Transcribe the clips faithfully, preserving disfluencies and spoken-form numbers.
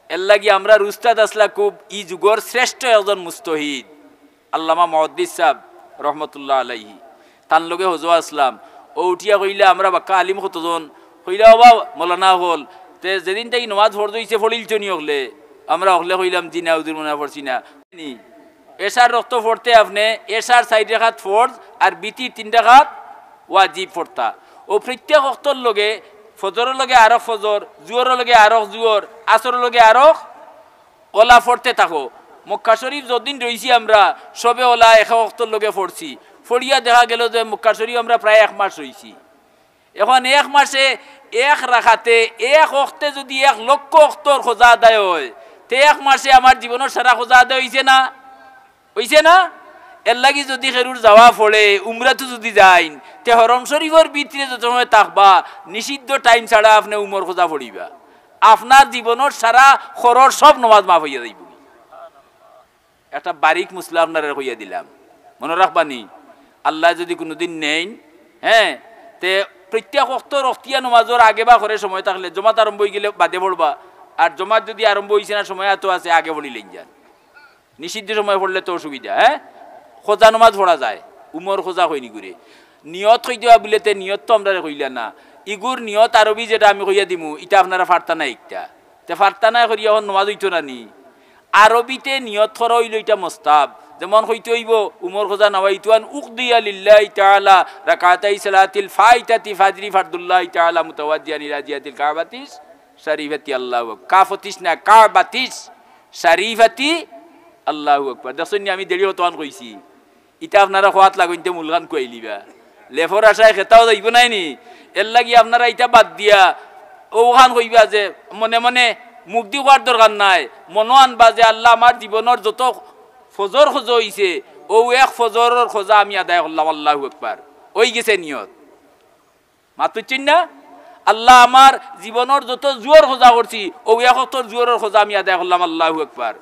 এরলাগি আমরার উস্তাদ আছলা খুব ই যুগর শ্রেষ্ঠ একজন মুস্তাহিদ, আল্লামা মুহাদ্দিস সাব রহমতুল্লাহ আলাইহি। তান লগে হজো আছলাম। অউ উঠিয়া কইলা, "আমরা বাক্কা আলিম কতজন?" কইলা, "ওবা মৌলানা অকল, তে যেদিন থাকি নমাজ ফরজ অইছে, ফড়িলছো নি অকলে?" আমরা অকলে কইলাম, "জি না হুজুর, মনে পড়ছে না।" নি, এশার অক্ত ফড়তে আপনে এশার চাইর রাকাত ফরজ আর বিতির তিন রাকাত ওয়াজিব ফড়তা। অউ প্রত্যেক অক্তর লগে, ফজরর লগে আরক ফজর, জুহরর লগে আরক জুহর, আসরর লগে আরক, অলা ফড়তে থাকো। মক্কা শরীফ যতদিন রইছি আমরা, সবে অলা এক অক্তর লগে ফড়ছি। ফড়িয়া দেখা গেল যে মক্কা শরীফ আমরা প্রায় এক মাস রইছি। এখন এক মাসে এক রাকাতে, এক অক্তে যুদি এক লক্ষ অক্তর কজা আদায় অয়, তে এক মাসে আমার জীবনর সারা কজা আদায় অইছে না? অইছে না? এরলাগি যুদি কেউর যাওয়া ফড়ে, উমরাত যুদি যাইন, তে হরম শরীফর ভিতরে যত সময় থাকবা, নিষিদ্ধ টাইম ছাড়া আপনে উমর কজা ফড়িবা। আপনার জীবনর সারা খরচ সব নমাজ মাফ অইয়া যাইবো। একটা বারিক মসলা আপনারে কইয়া দিলাম, মনো রাখবা নি। আল্লায় যুদি কুনুদিন নেইন, হে, তে প্রত্যেক অক্তর অখতিয়া নমাজর আগে বা করে সময় থাকলে, জমাত আরম্ভ অইগেলে বাদে ফড়বা, আর জমাত যুদি আরম্ভ অইছে না, সময় আতো আছে, আগে ফড়িলাইন যান। নিষিদ্ধ সময় ফড়লে তো অসুবিধা, হে? কজা নমাজ ফড়া যায়, উমর কজা কইন ইগুরে। নিয়ত কই দেওয়া বুলে তে নিয়ত তো আমরারে কইলা না। ইগুর নিয়ত আরবি যেটা আমি কইয়া দিমু, ইটা আপনারা ফারতা না একটা। তে ফারতা না করি এখন নমাজ অইতো না নি? আরবিতে নিয়ত করা অইলো ইটা মুস্তাহাব। যেমন কইতে অইবো, উমর কজা নাওয়াইতু আন উকদিয়া লিল্লাহি তাআলা রাকাতাই সালাতিল ফাইতাতি ফাজরি ফারদুল্লাহি তাআলা মুতাওয়াজ্জিহান ইলা জিহাতিল কাবাতিস শরীফাতি আল্লাহু আকবার। কাফতিস না, কাবাতিস শরীফাতি আল্লাহু আকবার। দেখছইন নি, আমি দেরি অতখান কইছি। ইটা আপনারা কওয়াত লাগইন তে মূলখান কুয়াইলিবা। লেফর আশায় খেতাও যাইবো নায় নি। এরলাগি আপনারা ইটা বাদ দিয়া অউখান কইবা যে মনে মনে, মুখদি কওয়ার দরকার নাই, মনো আনবা যে আল্লা আমার জীবনর যত ফজর কজা অইছে, অউ এক ফজরর কজা আমি আদায় করলাম, আল্লাহু আকবার। অইগেছে নিয়ত। মাত বুঝছইন না? আল্লা আমার জীবনর যত জুহর কজা করছি, অউ এক অক্তর জুহরর কজা আমি আদায় করলাম, আল্লাহু আকবার।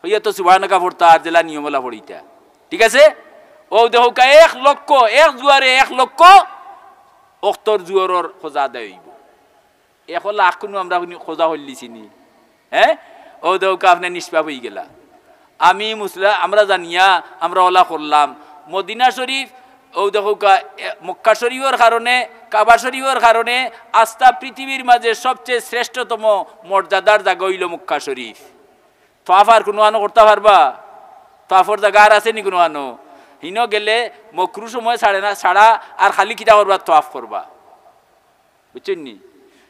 অইয়া তো সুবহানাকা ফড়তা আর যেলা নিয়ম অলা ফড়িতা। ঠিক আছে? অউ দেখউক্কা, এক লক্ষ, এক জুহরে এক লক্ষ অক্তর জুহরর কজা আদায় অইবো। এক লাখ কুনু আমরা কুনু কজা করিলিছি নি? হে? অউ দেখউক্কা, আপনে নিষ্পাপ অইগেলা। আমি মুসলা-, আমরা জানিয়া আমরা অলা করলাম। মদিনা শরীফ, অউ দেখউক্কা, এ, মক্কা শরীফর কারণে, কাবা শরীফর কারণে আস্তা পৃথিবীর মাঝে সবচেয়ে শ্রেষ্ঠতম মর্যাদার জাগা অইলো মক্কা শরীফ। তওয়াফ আর কুনুখানো করতা পারবা? তওয়াফর জাগা আর আছে নি কুনুখানো? হিনো গেলে মকরু সময় ছাড়ে না, ছাড়া আর খালি কিতা করবা? তওয়াফ করবা। বুঝছইন নি?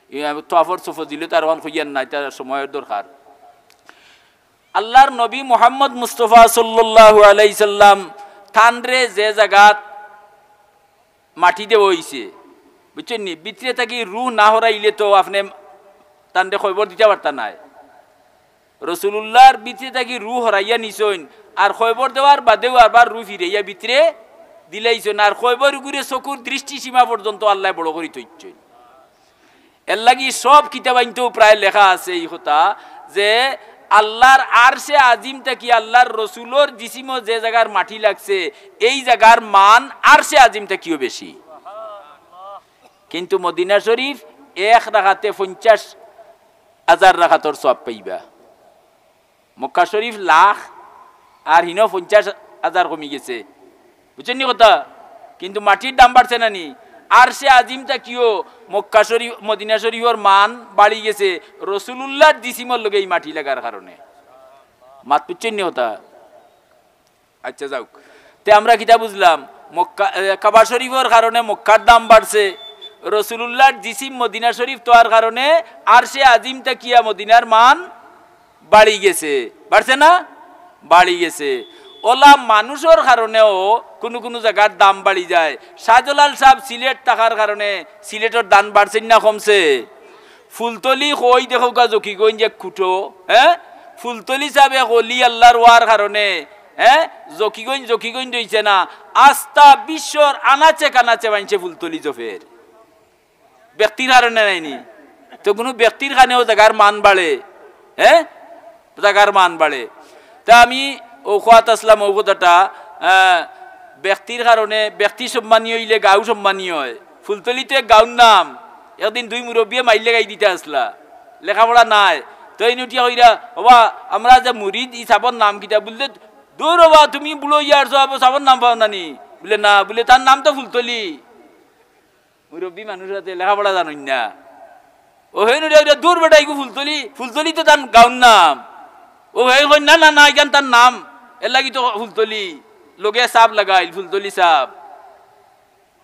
ই আমি তওয়াফর ফজিলত আর অখান কইয়ার না, ইটা সময়র দরকার। আল্লার নবী মুহাম্মদ মুস্তফা সাল্লাল্লাহু আলাইহি সাল্লাম তানরে যে জাগাত মাটি দেওয়া অইছে, বুঝছইন নি? ভিতরে থাকি রুহ না হরাইলে তো আপনে তানরে কয়বর দিতা পারতা নায়। রসুলুল্লাহর ভিতরে থাকি রুহ হরাইয়া নিছইন, আর কয়বর দেওয়ার বাদেও আবার রুহ ফিরাইয়া ভিতরে দিলাইছইন, আর কয়বর উগুরে চকুর দৃষ্টিসীমা পর্যন্ত আল্লায় বড় করি থইছইন। এরলাগি সব কিতাবাইন্তো প্রায় লেখা আছে ই কথা যে আল্লার আরশে আজিম থাকি আল্লার রসুলর জিসিমো যে জাগার মাটি লাগছে, এই জাগার মান আরশে আজিম থাকিও বেশি। কিন্তু মদিনা শরীফ এক রাকাতে পঞ্চাশ হাজার রাকাতর সওয়াব পাইবা। মক্কা শরীফ লাখ, আর হিনো পঞ্চাশ হাজার কমি গেছে। বুঝছইন নি কথা? কিন্তু মাটির দাম বাড়ছে না নি? আরশে আজিম থাকিও মক্কা শরীফ, মদিনা শরীফর মান বাড়ি গেছে রসুলুল্লাহর জিসিমর লগে ই মাটি লাগার কারণে। মাত বুঝছইন নি কথা? আচ্ছা, যাউক। তে আমরা কিতা বুঝলাম? মক্কা, এ, কাবা শরীফর কারণে মক্কার দাম বাড়ছে, রসুলুল্লাহর জিসিম মদিনা শরীফ থওয়ার কারণে আরশে আজিম থাকিয়া মদিনার মান বাড়ি গেছে, বাড়ছে না? বাড়ি গেছে। অলা মানুষর কারণেও কুনু কুনু জাগার দাম বাড়ি যায়। শাহজালাল সাব সিলেট থাকার কারণে সিলেটর দাম বাড়ছে না কমছে? ফুলতলি কই দেখউক্কা জকিগঞ্জ এক খুটো, হে? ফুলতলি সাব এক অলি আল্লার অওয়ার কারণে, হে? জকিগঞ্জ, জকিগঞ্জ অইছে না, আস্তা বিশ্বর আনাচে কানাচে মানষে ফুলতলি জফের। ব্যক্তির কারণে নায় নি? তো কুনু ব্যক্তির কারণেও জাগার মান বাড়ে, হে? জাগার মান বাড়ে। তা আমি অউ কওয়াত আছলাম, অউ কথাটা, আহ, ব্যক্তির কারণে, ব্যক্তি সম্মানী অইলে গাঁও সম্মানী অয়। ফুলতলি তো এক গাঁওর নাম। একদিন দুই মুরব্বিয়ে মাইর লাগাই দিতা আছলা, লেখাপড়া নাই। তো ইন উঠিয়া কইরা, "ওবা, আমরা যে মুরিদ, ই সাবর নাম কিতা?" বুলতে, "দূর ওবা, তুমি বুড়া অইয়া আরছো, সাবর নাম পাও না নি?" বুলে, "না।" বুলে, "তার নাম তো ফুলতলি।" মুরব্বী মানুষ আছে, লেখাপড়া জানইন না। ও হেন উঠিয়া কইরা, "দূর বেটা, ইগু ফুলতলি, ফুলতলি তো তার গাঁওর নাম।" ও হে কইন, "না, না, না, ইখান তার নাম, এর লাগি তো ফুলতলি, লগে সাব লাগাইল, ফুলতলি সাব।"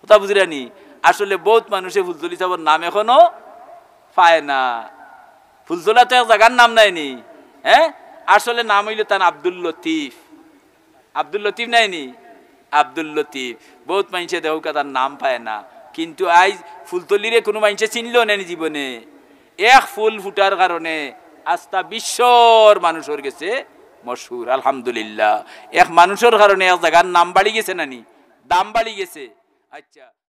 কথা বুঝরা নি? আসলে বউত মানুষে ফুলতলি সাবর নাম এখনো পায় না। ফুলতলা তো এক জাগার নাম নায় নি, হ্যাঁ? আসলে নাম অইলো তান আব্দুল লতিফ। আব্দুল লতিফ নায় নি? আব্দুল লতিফ। বউত মাইনষে দেখউক্কা তার নাম পায় না, কিন্তু আইজ ফুলতলিরে কুনু মাইনষে চিনলো না নি জীবনে। এক ফুল ফুটার কারণে আস্তা বিশ্বর মানুষর গেছে মশহুর, আলহামদুলিল্লাহ। এক মানুষর কারণে এক জাগার নাম বাড়ি গেছে না নি? দাম বাড়ি গেছে। আচ্ছা,